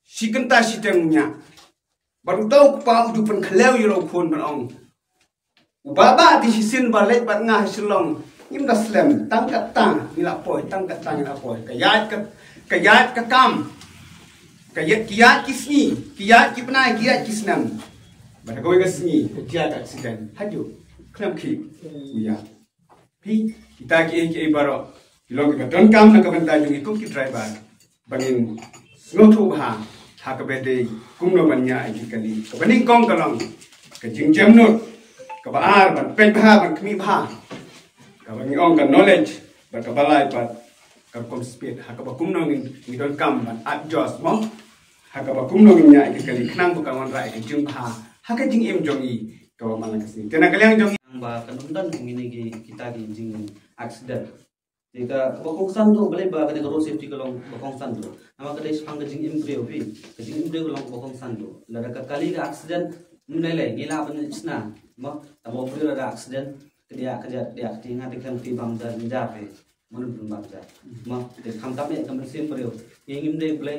Shi kynta shiteng u ñiah. Bad uta u kpa u ju pynkhleh ïa la u khun ban ong, u baba, te shisien ba leit bad nga ha Shillong, ngim da slem, tang katta ngi la poi, tang katta ngi la poi. Ka ïaid ka, ka ïaid ka kam. Ka ïaid, ki ïaid ki sngi, ki ïaid ki bnai, ki ïaid ki snem. Bad ha kawei ka sngi ka jia ka accident. Hajuh khlem khih u ïa. Phi, kita kiei kiei baroh ki long kiba donkam na ka bynta jong ngi kum ki driver, ba ngin sngewthuh bha ha kaba dei kumno ban ñiah ïa ki kali. Kaba nyngkong ka long ka jingjemnud kaba ar, ban peit bha, ban khmih bha. Kaba ngi ong ka knowledge, bad kaba lai pat ka rukom speed, ha kaba kumno ngin, ngi donkam ban adjust mo. Ha kaba kumno ngin ñiah ïa ki kali khnang ba kan wanrah ïa ka jingbha ha ka jingim jong ngi kaba man la ka sngi. Te na ka liang jong ngi, ba kan ym don kum kine ki, kita ki jing accident. Te ka, kaba kongsan duh balei ba kane ka road safety ka long ba kongsan duh. Namar ka dei shaphang ka jingim briew phi. Ka jingim briew ka long ba kongsan duh. Lada ka kali ka accident, ym lei lei ngi lah ban shna. Mo, tang ba u briew lada accident, ka diah ka jat, ka diah ka tieng, te khlem kti bam da jar phi. Mano ban bam jar? Mo, te khamtam ïa ka mynsiem briew. Ngi ngim dei blei.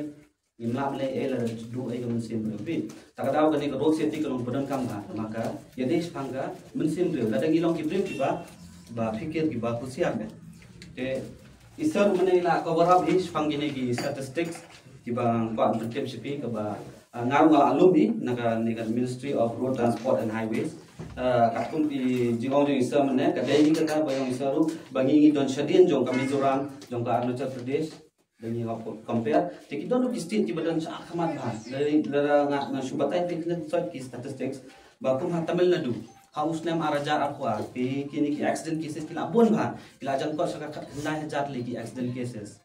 Ngim lah ban leh ei lada duh ei ka mynsiem briew phi. Ta ka daw kane ka road safety ka long ba donkam bha, namar ka ïadei shaphang ka mynsiem briew. Lada ngi long ki briew kiba, ba phikir, kiba husiar phi. Te i sir mynne i la cover up hi shaphang kine ki statistics kiba nga kwah ban pyntip sha phi, kaba, ah, nga ruh nga la lum hi na kane ka Ministry of Road Transport and Highways. Ah, katkum ki jingong jong i sir mynne, ka dei hi kata ba ong i sir ruh ba ngi, ngi don shadien jong ka Mizoram, jong ka Arunachal Pradesh, ba ngi ïa compare. Te ki don ruh ki state kiba don shakhmat bha. Lada, lada nga, nga shu batai phi kine ki statistics, ba kum ha Tamil Nadu, ha u snem ar hajar arphew ar, ki, kine ki accident cases ki la bun bha. Ki la jan kot sha ka khatkhyndai hajar tylli ki accident cases.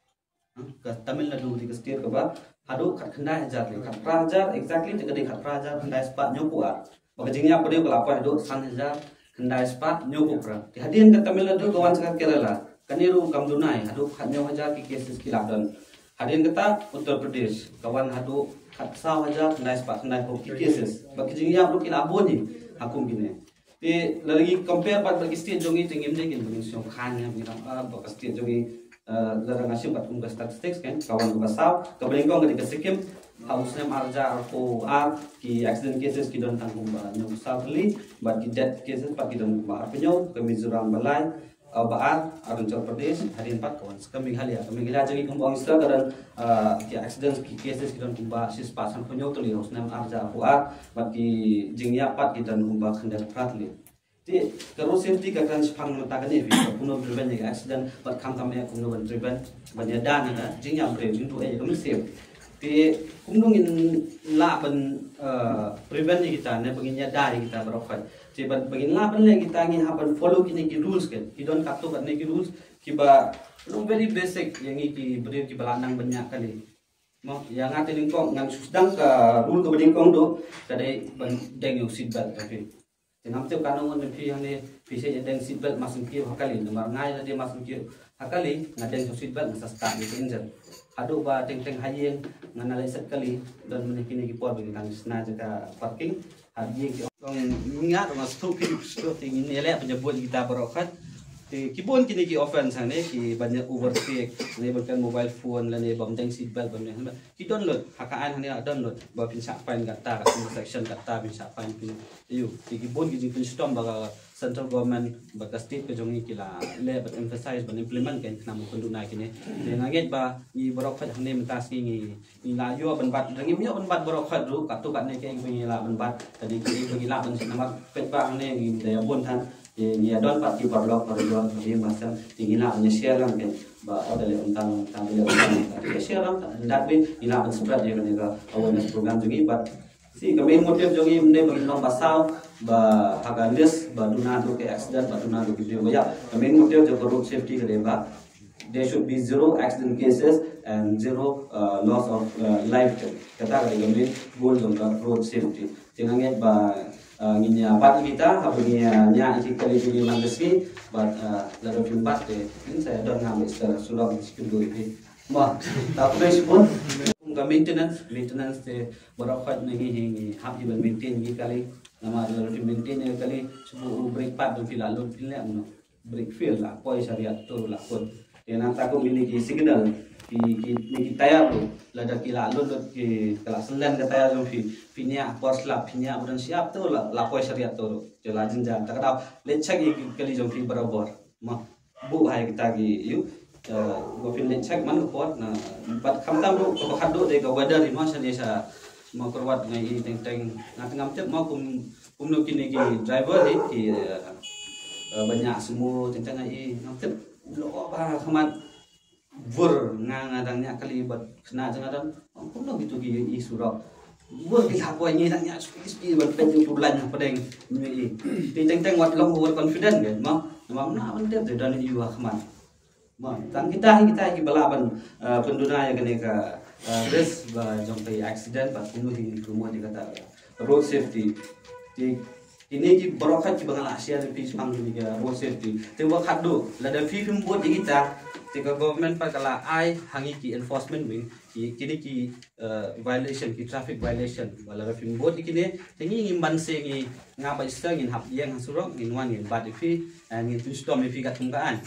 Ha, ka Tamil Nadu ka dei ka state kaba haduh khatkhyndai hajar tylli, khatphra hajar exactly, te ka dei khatphra hajar khyndai spah hynñiewphew ar. Ba ka jingïap briew ka la poi haduh san hajar khyndai spah hynñiewphew phra. Te hadien ka Tamil Nadu ka wan sha ka Kerala, kane ruh kam duna ei, haduh khathynñiew hajar ki cases ki la don. Hadien kata Uttar Pradesh ka wan haduh khatsaw hajar khyndai spah khyndaiphew ki cases. Ba ki jingïap ruh ki la bun hi ha kum kine. Te lada ngi compare bad, bad ki state jong ngi, te ngim dei kin ba ngin sngew khain, ngin ong, ah, ba ka state jong ngi, ah, lada nga shim bad kum ka statistics kan, ka wan kaba saw. Kaba nyngkong ka dei ka Sikkim, ha u snem ar hajar arphew ar, ki accident cases ki don tang kumba hynñiewphew saw tylli, bad ki death cases pat ki don kumba arphew hynñiew, ka Mizoram ba lai, ah, ba ar, Arunachal Pradesh, hadien pat ka wan ka Meghalaya. Ka Meghalaya jong ngi kumba ong i sir ka don, ah, ki accidents, ki cases ki don kumba shispah sanphew hynñiew tylli ha u snem ar hajar arphew ar, bad ki jingïap pat ki don kumba khyndaiphew phra tylli. Te ka road safety ka kren shaphang mynta kane phi, kumno ban prevent ïa ka accident, bad khamtam eh kumno ban prevent, ban ïada na ka jingïap briew, jingduh eh ïa ka mynsiem. Te kumno ngin lah ban, eh, prevent ïa kita, ne ba ngin ïada ïa kita baroh khoit. Te ba, ba ngin lah ban leh kita, ngi hap ban follow kine ki rules kan. Ki don katto katne ki rules kiba long very basic ïa ngi ki briew kiba la nang ban ñiah kali. Mo, ïa nga te nyngkong ngan shu sdang ka rule kaba nyngkong duh, ka dei ban deng ïa u seat belt, okay. Te ngam tip katno ngan phi hangne, phi shait ïa deng seat belt mask and kiew ha kali, namar nga ïa lade mask and kiew ha kali, nga deng ïa u seat belt, nga sa start ïa ka engine. Haduh ba teng teng ha ïing, ngan leit set kali, don mynne kine ki por ba ngi dang shna jaka parking. Ha ïing ki ong, nga ruh nga sngewthuh, ki sngewthuh te ngin ïaleh ban ïabud kita baroh khoit. Te ki bun kine ki offense hangne, ki ban ïa overtake, ne ban kren mobile phone, lane bym deng seat belt, bym deng helmet. Ki don lut, ha ka aiñ hangne don lut, ba phin shah fine katta, ka section katta phin shah fine phin. Ïa, te ki bun ki jingpynshitom ba ka central government bad ka state ka jong ngi ki la leh ban emphasize ban implement, kan khnang ba phin duna kine. Te nga ngeit ba ngi baroh khoit hangne mynta sngi ngi, ngi la ïoh ban bat, ngim ïoh ban bat baroh khoit ruh, katto katne kiei ba ngi lah ban bat, ka dei kiei ba ngi lah ban sngewbha, peit ba hangne ngim da ïa bun than. Te ngi ïa don pat ki paralok parajor, ka dei ba sem, te ngi lah ban ïa share lang, kan, ba, oh, da leh kumta kumta, da leh kumta kumta, te ïa share lang, in that way ngi lah ban spread ïa kane ka awareness program jong ngi. But see, ka main motive jong ngi mynne ba ngin long ba saw, ba ha ka list ba duna duh ki accident, ba duna duh ki briew ba ïap. Ka main motive jong ka road safety ka dei ba there should be zero accident cases and zero uh, loss of uh, life. Kata ka dei ka main goal jong ka road safety. Te nga ngeit ba uh, ngin ïa bat ïa kita haba ngi ïa ñiah ïa ki kali jong ngi man ka sngi, bad uh, lada phim bat te ngin sa ïa don nga ba ista surok ngi skim doi phi. Mo, ta khublei shibun. Kum ka maintenance, maintenance te baroh khoit na ngi hi ngi hap hi ban maintain ïa ki kali. Namar lada phim maintain ïa ki kali, shu u brake pad dang phi la lut phi leh mano. Brake fail la poi shariat tu la pun. Te nangta kum kine ki signal ki ki ne ki tayar tu, lada ki la lut lut ki ka la selen ka tayar jong phi, phi ñiah por slap, phi ñiah udan siap tu la la poi shariat tu. Te la jynjar. Ta ka dei leit check ïa ki kali jong phi barabor. Ma buh hai kita ki ïu. Ba phi leit check man ka por na, bad khamtam ruh kaba khatduh dei ka weather hi mo, shane sha ma kyrwat ngi i teng teng, nga teng ngam tip mo kum kumno kine ki driver hi ki uh, uh, ba ñiah sumo teng teng ngi i ngam tip. Lo ba khmat vur nga nga dang ñiah kali bad khynnah jong nga dang, kumno kitu ki i surok. Vur ki la poi ngi dang ñiah spi spi bad peit ïa u lain hapdeng ngi i. Te teng teng wat long over confident kan mo. Namar na ban tip te don ïa u ha khmat. Mo, tang kita hi kita hi ki ba lah ban uh, pynduna ïa kane ka uh, risk ba jong ka accident bad kumno hi ngi promote ïa kata ka road safety. Te kine ki baroh khoit ki ba nga la share ïa phi shaphang kine ka road safety. Te ba khatduh lada phi phim bud ïa kita, te ka government pat ka la ai ha ngi ki enforcement wing ki kine ki uh, violation, ki traffic violation. Ba lada phim bud ïa kine, te ngi ngim ban se ngi, nga ba ista ngin hap ïeng ha surok, ngin wan ngin bat ïa phi, eh, ngin pynshitom ïa phi katkum ka aiñ.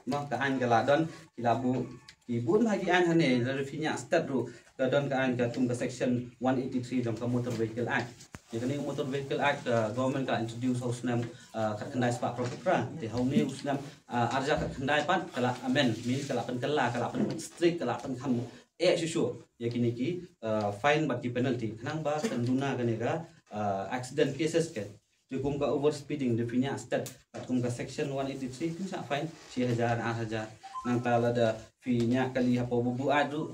Mo, ka aiñ ka la don, ki la buh, ki bun bha ki aiñ hangne, lada phi ñiah stet ruh, ka don ka aiñ katkum ka section one eighty-three jong ka Motor Vehicle Act. Ïa kane ka Motor Vehicle Act ka government ka la introduce ha u snem uh, khatkhyndai spah phraphew phra. Te ha une u snem uh, arhajar khatkhyndai pat ka la amend, means ka la pynkylla, ka la pyn strict, ka la pynkham eh shuh shuh ïa kine ki uh, fine bad ki penalty. Khnang ba kan duna kane ka uh, accident cases kan. Te kum ka overspeeding, da phi ñiah stet katkum ka section one eighty-three, phin shah fine shi hajar, ar hajar. Nangta lada phi ñiah kali hapoh bubu aiñ ruh,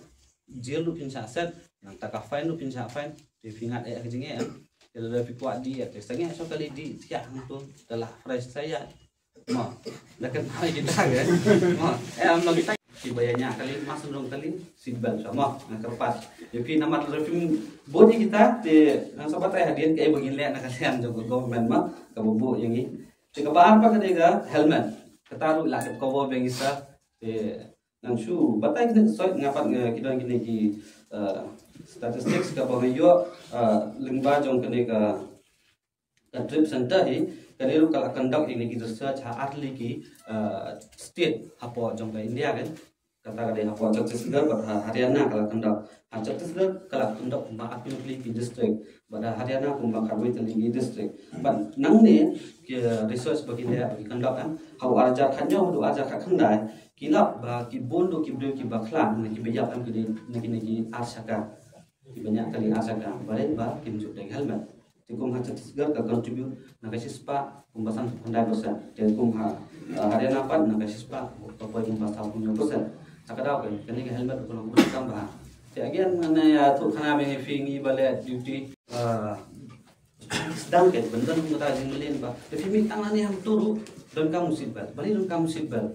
jail ruh phin shah set. Nangta ka fine ruh phin shah fine. Te phi ngat eh ka jingeh. Te lada phi kwah dih eh, te sangeh shuh kali dih thiah hangto, da la fresh sa ïaid. Mo, da kan hai kita kan. Mo, eh am lagi tak. Ki ba ïa ñiah kali, mas rong kali, seat belt sa mo, nga kyrpad. Ïa phi namar lada phim bud ïa kita, te nang sa batai hadien kaei ba ngin leh na ka liang jong ka government mo, kaba buh ïa ngi. Te kaba ar pat ka dei ka helmet. Kata ruh la ka cover biang isa. Te ngan shu batai kine ki soi, nga pat nga ki don kine ki uh, statistics kaba nga ïoh uh, lyngba jong kane ka ka trip center hi, kane ruh ka la conduct ïa kine ki research ha artylli ki uh, state hapoh jong ka India kan. Kata ka dei hapoh Chhattisgarh bad ha Haryana ka la conduct. Ha Chhattisgarh ka la conduct kumba arphew tylli ki district, bad ha Haryana kumba khatwei tylli ki district. Bad nangne ki research ba ki leh ba ki conduct kan, ha u arhajar khatñiew haduh arhajar khatkhyndai, ki lap ba ki bun ruh ki briew kiba khlad ne kiba ïap kan ki dei na kine ki ar shaka. Kiba ñiah kali ar shaka, balei ba kim ju dei helmet. Te kum ha Chhattisgarh ka contribute na ka shispah kumba sanphew khyndai percent. Te kum ha uh, Haryana pat na ka shispah ka poi kumba sawphew hynñiew percent. Ta ka daw kan kane ka helmet ka long kaba donkam bha. Te again ngan ïathuh khana biang ïa phi ngi ba leh duty uh, sdang kan ban don kumta jingmlien ba. Te phi mih tang lane hangto ruh donkam u seat belt. Balei donkam u seat belt?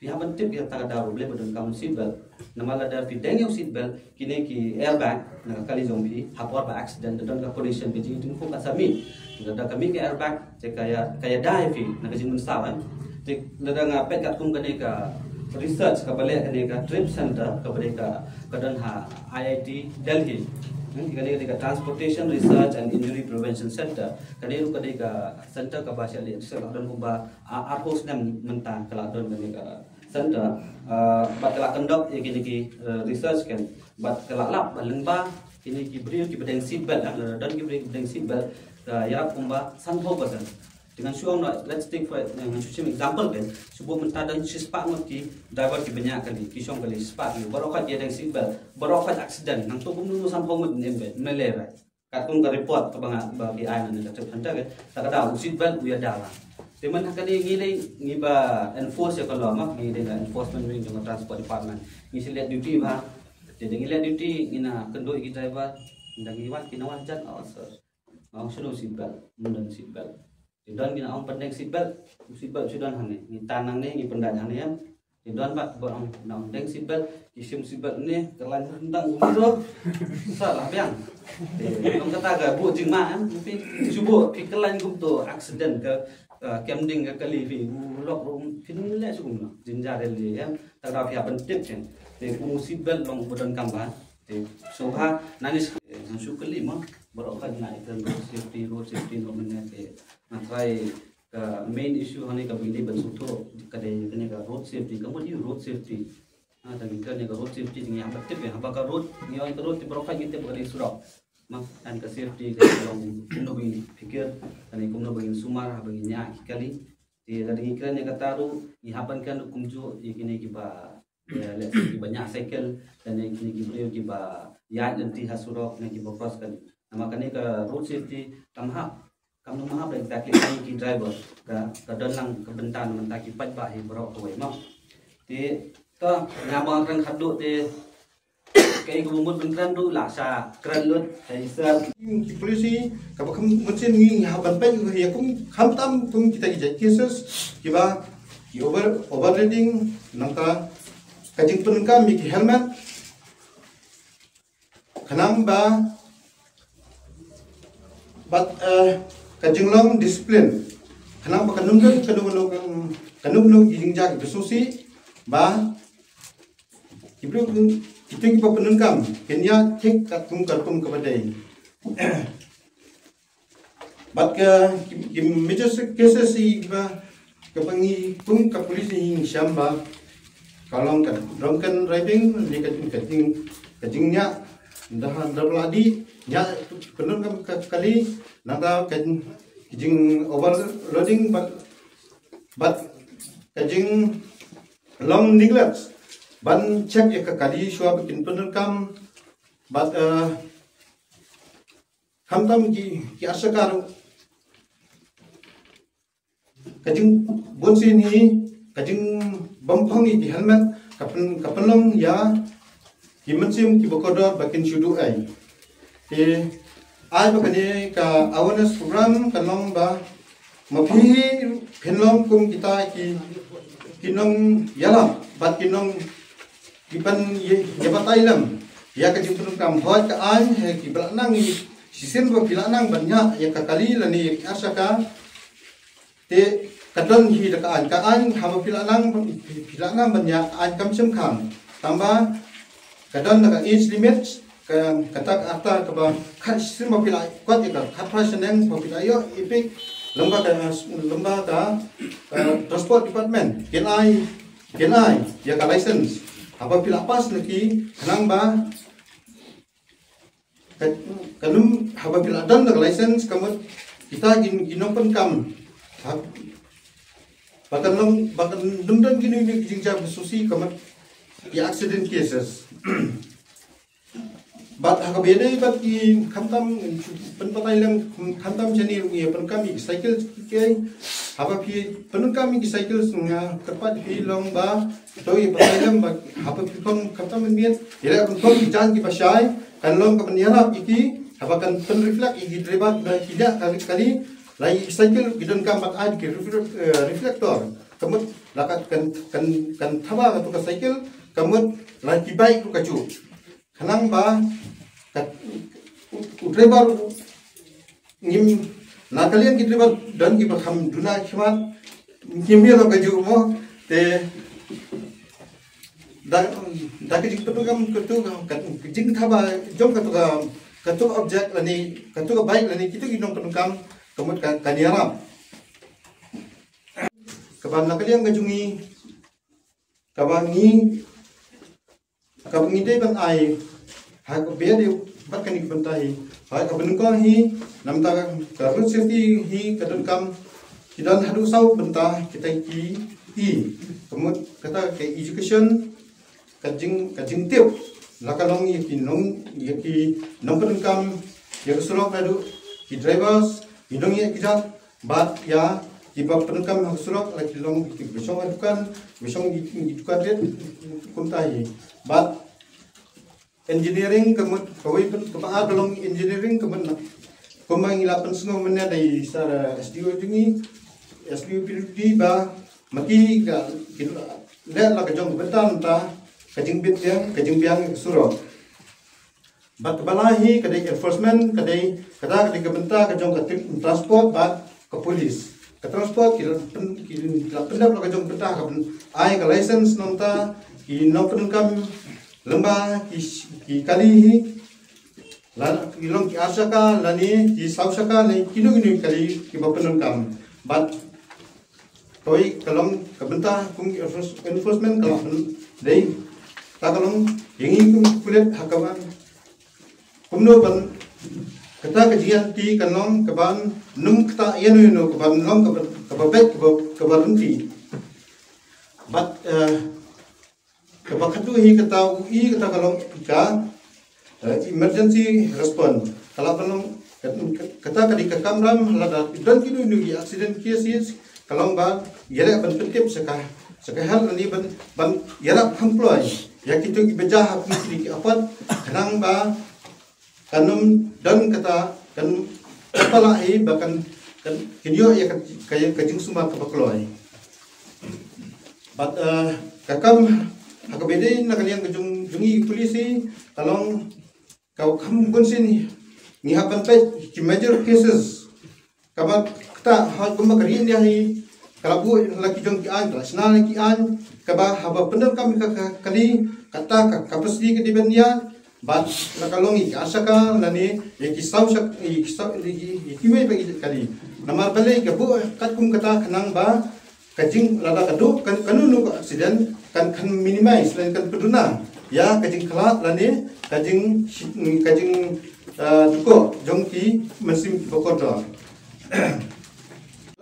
Phi hap ban tip ïa kata ka daw ruh balei ba donkam u seat belt. Namar lada phi deng ïa u seat belt, kine ki airbag na ka kali jong phi, ha por ba accident, da don ka condition ka jingïatyngkhuh ka sa mih. Lada ka mih ka airbag, te ka ïa, ka ïada ïa phi na ka jingmynsaw eh. Te lada nga peit katkum kane ka research kaba leh kane ka trip center kaba dei ka, ka don ha I I T Delhi. Hmm, kane ka dei ka Transportation Research and Injury Prevention Center. Kane ruh ka dei ka center kaba shah leh research, ka don kumba arphew snem mynta ka la don kane ka center, uh, bad ka la conduct ïa kine ki uh, research kan, bad ka la lap ba lyngba kine ki briew kiba deng seat belt, eh, lada don ki briew kiba deng seat belt, ka ïarap kumba sanphew percent. Te ngan shu ong noh, let's take for, eh, ngan shu shim example kan, shu buh mynta don shispah ngut ki driver kiba ñiah kali, ki shong kali shispah ngut, baroh khoit ki deng seat belt, baroh khoit accident, nangto kumno sanphew ngut ne em kan, ne leh ba. Katkum ka report kaba nga ba ki ai na ka trip center kan. Ta ka daw u seat belt u ïada lang. Te mynta kane ngi lei ngi ba enforce ïa ka law ma, ngi dei ka enforcement wing jong ka transport department. Ngi shu leh duty ba. Te ngi leh duty ngi na kynduh ïa ki driver. Nda ngi wan ki na wan jan officer. Ong shano seat belt, mynta seat belt. Te don ki na ong pyndeng seat belt, seat belt shu don hangne. Ngi tan nangne ngi pyndeng hangne ïa. Ki don pat ba ong, nang deng seatbelt, ki shim seatbelt ne, kyllaiñ ryndang kumto. Sa lah biang. Te ong kata ka buh jingma, em, phi shu buh, phi kyllaiñ kumto, accident ka, uh, kem ding ka kali phi, u lok rum, phin leh shu kumno, jynjar ïa lei, em, ta da phi hap ban tip chen. Te kum u seatbelt long u ba donkam bha. Te sngewbha, nang is, nang shu kylli mo, baroh ka jingïakren road safety, road safety, no mane te, nga try Ka main issue hangne kaba ngi dei ban sngewthuh ka dei kane ka road safety, ka mut ïa u road safety. Ha, tang kane ka road safety ngi hap ban tip ïa, haba ka road, ngi ong ka road te baroh ngi tip ka dei surok. Ma, and ka safety ka long kumno ba ngi fikir, kane kumno ba ngin sumar haba ngi ñiah ki kali. Te lada ngi kren ïa kata ruh ngi hap ban kren ruh kumjuh ïa kine kiba, ïa, let's say, kiba ñiah cycle, lane kine ki briew kiba ïaid lynti ha surok ne kiba cross kali. Namar kane ka road safety kam hap Kam nang mahap exactly, ki driver ka, ka don lang ka bynta na mynta ki paidbah hi baroh kawei mo. Te to, nga ba kren khatduh te, kaei kaba mut ban kren ruh la sha kren lut, kaei sir. Ki policy kaba kham mynsiem ngi hap ban peit ïa kum khamtam kum kita ki jait cases kiba ki over, overloading, nangta ka jingpyndonkam ïa ki helmet, khnang ba, bad, eh, ka jinglong discipline. Khnang ba kan ym don kano kano, kano kano ki jingjia kiba sngewsih ba ki briew ki, ki tieng kiba pyndonkam kin ïa thik katkum katkum kaba dei. Bad ka, ki, ki major cases hi ba, kaba ngi kum ka police ngi shem ba ka long ka drunken driving, ne ka, ka jing, ka jingñiah da, da ba la dih, ñiah pyndonkam ka kali, nangta ka jing overloading bad, bad ka jinglong neglect ban check ïa ka kali shuwa ba kin pyndonkam, bad, eh, khamtam ki, ki arshaka ruh. Ka jing, bunsien hi ka jingbymphong ïa ki helmet ka pyn, ka pynlong ïa ki mynsiem kiba kordor ba kin shu duh ei. Te ai ba kane ka awareness program kan long ba ma phi phin long kum kita ki, ki nongïalam bad ki nong, ki ban ïa, ïa batai lem ïa ka jingpyndonkam. Hooid, ka aiñ ha kiba la nang, shisien ba phi la nang ban ñiah ïa ka kali lane ïa ka arshaka, te ka don hi da ka aiñ. Ka aiñ haba phi la nang, phi, phi la nang ban ñiah, ka aiñ kam shym khang. Tangba ka don da ka age limit, ka, kata ka arta kaba khat, shisien ba phi la kot ïa ka khatphra shaneng ba phi la ïoh ïa phi, lem bad ka, lem bad ka, eh, transport department kin ai, kin ai ïa ka license haba phi la pass na ki, khnang ba ka, kan ym, haba phi la don da ka license ka mut kita ki, ki nongpyndonkam, ha, ba kan long, ba kan ym don kino kino ki jingjia ba sngewsih ka mut ki accident cases. Bad ha kaba ïadei bad ki khamtam, pynpatai lem khamtam shane ruh, ïa pyndonkam ïa ki cycle ki, haba phi pyndonkam ïa ki cycle, nga kyrpad phi long ba to ïa patai lem ba haba phi khong khamtam mynmiet, ïa leh pynkhong ki jaiñ kiba shai, kan long ka pynïarap ïa ki, haba kan pynreflect ïa ki driver ba ki ïa ka kali, la ïa ki cycle ki donkam ban ai ki reflect-, eh, reflector. Ka mut la ka kan, kan, kan thaba kato ka cycle, ka mut la ki bike ruh kajuh. Khnang ba ka, u, u driver, ngim, na ka liang ki driver don kiba kham duna khmat, ngim ïoh kajuh mo, te da, da ka jingpyndonkam kato ka, ka jingthaba jong kato ka, kato ka object lane kato ka bike lane kito ki nongpyndonkam, ka mut ka, kan ïarap. Kaba na ka liang ka jong ngi, kaba ngi, kaba ngi dei ban ai ha kaba ïadei bad kane ka bynta hi, ha kaba nyngkong hi, namar ka road safety hi ka donkam, ki don haduh saw bynta kita ki, i, ka mut kata ka education, ka jing, ka jingtip, la ka long ïa ki nong, ïa ki nongpyndonkam ïa ka surok, naduh ki drivers, ki nongïaid kjat, bad ïa kiba pyndonkam ha ka surok, la ki long kiba shong ha dukan, kiba shong ki, ki dukan rit, kumta hi. Bad engineering ka mut, kawei pat, kaba ar ka long engineering ka mut na, kumba ngi la pynsngew mynne da i Sir S D O jong ngi, S D O P W D, ba ma ki ka, ki, leh la ka jong ka bynta nangta ka jingbit biang, ka jingbiang ka surok. Bad kaba lai hi ka dei enforcement, ka dei kata ka dei ka bynta ka jong ka transport bad ka police. Ka transport ki la pyndep la ka jong ka bynta ka ai ka license nangta ki nongpyndonkam lyngba ki kali hi, la ki long ki ar shaka lane ki saw shaka lane kino kino kali kiba pyndonkam. Bad kawei ka long ka bynta kum ki enforcement ka long dei ta ka long ïa ngi kum ki pulit ha ka ban kumno ban kata ka jingïaid ka long ka ban nym kata ïa no ïa no ka ban long ka ban beit ka ban rynti. Bad kaba khadduh hi kata u i kata ka long ka emergency response. Ka la ban long kata ka dei ka kamram lada don kino kino ki accident cases ka long ba ïaleh ban pyntip sha ka sha ka health lane ban ban ïarap kham kloi ïa kito kiba jia ha kine ki apat khnang ba kan ym don kata kan palat hi ba kan kan kin ïoh ïa ka ka jingsumar kaba kloi. Bad ka kam ha kaba dei na ka liang ka jong jong i police ka long ka kham bun sien ngi hap ban peit ki major cases. Kaba kata ha kumba ka ri India hi ka la buh la ki jong ki aiñ, ka la shna la ki aiñ kaba haba pyndonkam ka kali kata ka capacity ka dei ban ïa bad la ka long i ka shaka lane ïa ki saw shaka ïa ki saw ïa ki wei ba ki kali. Namar balei ka buh katkum kata khnang ba ka jing lada ka duk kan kan nu ka accident kan kan minimize lane kan pyndonkam ïa ka jingkhlad lane ka jing ka jing duko jong ki mynsiem kiba kordor.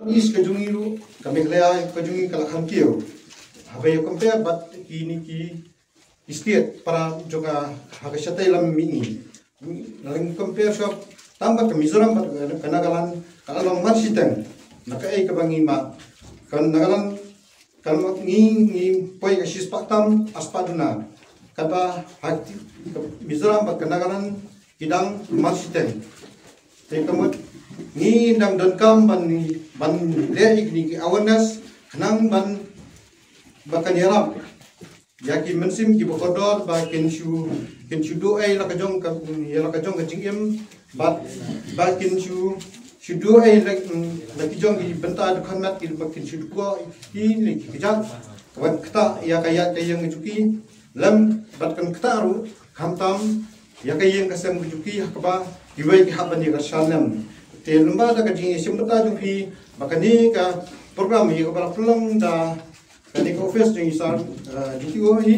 Is ka jong i ruh ka Meghalaya ka jong i ka la kham kiew haba ïa compare bad kine ki state para jong ka ha ka shatai lam mihngi. Nang compare shop tam bad ka Mizoram bad ka Nagaland ka long mar shiteng. Na kaei kaba ngi ma ka Nagaland ka long ngi ngi poi ka shispah tam aspah duna kaba ha Mizoram bad ka Nagaland ki dang mar shiteng. Te ka mut ngi dang donkam ban ban leh ïa kine ki awareness khnang ban ba kan ïarap ïa ki mynsiem kiba kordor ba kin shu kin shu duh ei la ka jong ka ïa la ka jong ka jingim bad ba kin shu shu duh ei la la ki jong ki bynta dkhot met ki ba kin shu duh ki ne ki kjat. Wat kata ïa ka ïa ka ïa ka juki lem bad kan kata ruh khamtam ïa ka ïing ka sem ka juki ha kaba kiwei ki hap ban ïa ka shalem. Te lymba da ka jingïashim bynta jong phi ba kane ka program ïa kaba la pynlong da kane ka office jong i sir D T O hi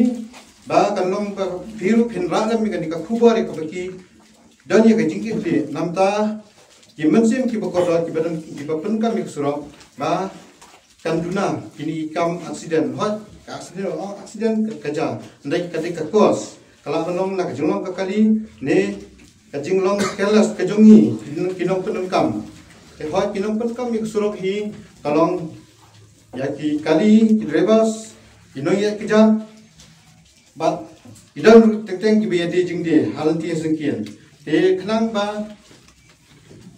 ba kan long ba phi ruh phin rah lem ïa kane ka khubor ïa kaba ki don ïa ka jingkit namta ki mynsiem kiba kordor kiba don kiba pynkam ïa ka surok ba kan duna kine ki kam accident hot ka accident oh accident ka ja ndai ka dei ka cause ka la ban long na ka jinglong ka kali ne ka jinglong careless ka jong ngi ki nongpyndonkam. Te hot ki nongpyndonkam ïa ka surok hi ka long ïa ki kali ki drivers ki nongïaid kjat bad ki don teng teng kiba ïadei jingdie ha lynti ha syngkien. Te khnang ba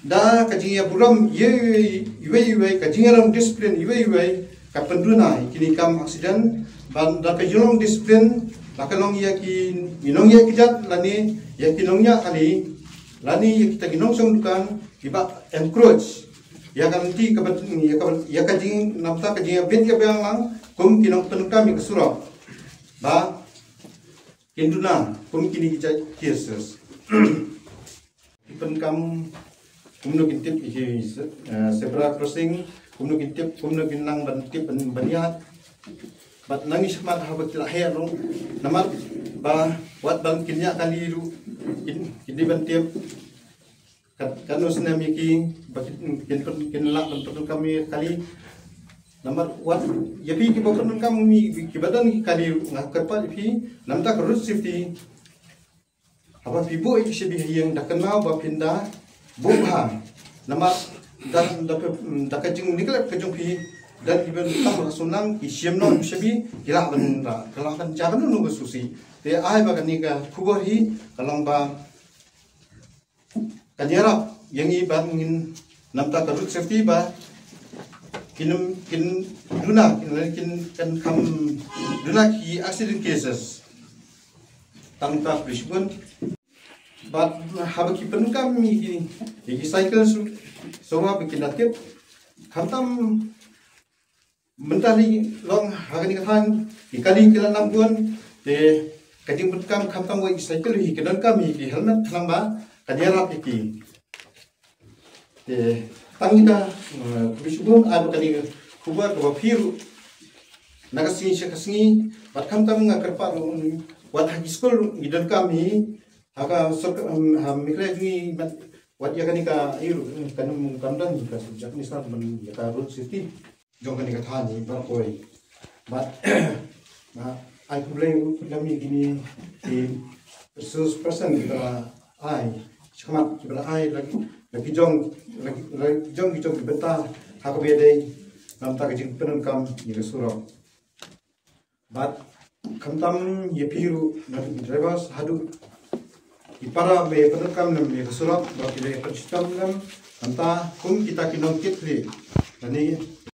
da ka jingïaburom iwei iwei iwei ka jingïalang discipline iwei iwei ka pynduna ïa kine kam accident ban da ka jinglong discipline la ka long ïa ki nongïaid kjat lane ïa ki nongñiah kali lane ïa kita ki nongshong dukan kiba encroach ïa ka lynti kaba ïa ka ïa ka jing namta ka jingïabit ïabiang lang kum ki nongpyndonkam ïa ka surok ba kin duna kum kine ki jait cases. Ki pynkam kumno kin tip ïa ki zebra crossing kumno kin tip kumno kin nang ban tip ban ban ïaid. Bad nang i shakhmat haba ki la heh ruh namar ba wat ban kin ïaid kali ruh kin kin dei ban tip. Kat kat no snem ïa ki ba kin kin lah ban pyndonkam ïa kali. Namar wat ïa phi kiba pyndonkam ïa ki kiba don ki kali ruh nga kyrpad ïa phi namta ka road safety. Haba phi buh ïa ki shabi ha ïing da kynmaw ba phin da buh bha. Namar da da da ka jing neglect ka jong phi da ki ban tam ha sunang ki shim noh shabi ki lah ban da ki lah ban ja ban nu ba susi. Te ai ba kane ka khubor hi ka long ba kan ïarap ïa ngi ba ngin namta ka road safety ba kin kin duna kin kin kan kham duna ki accident cases. Tang ta pris bun. Bad haba ki pyndonkam ïa ki, ïa ki cycle su, so haba ki na tip, khamtam mynta hi long ha kane ka thaiñ, ki kali ki la nam bun, te ka jingpyndonkam khamtam wei ki cycle hi ki donkam ïa ki helmet khnang ba kan ïarap ïa ki. Te tang ita, eh, khublei shibun, ai ba kane ka khubor kaba phi ruh na ka sngi sha ka sngi, bad khamtam nga kyrpad ruh, wat ha ki skul ruh ngi donkam hi, ha ka sorkar, em, ha Meghalaya jong ngi, wat ïa kane ka, ïa ruh, eh, kan ym, kan ym don ka subject ni sa ban ïa ka road safety jong kane ka thaiñ hi baroh kawei. Bad, ah, ai khublei ruh ïa kine ki resource person kiba la ai shakhmat, kiba la ai la ki, la ki jong, la ki, la ki jong ki jong ki bynta ha kaba ïadei na ka bynta ka jingpyndonkam ïa ka surok. Bad khamtam ïa phi ruh, naduh ki drivers haduh ki para ba ïa pyndonkam lem ïa ka surok, ba ki la ïa pynshitom lem, khamtam kum kita ki nongkit khlieh lane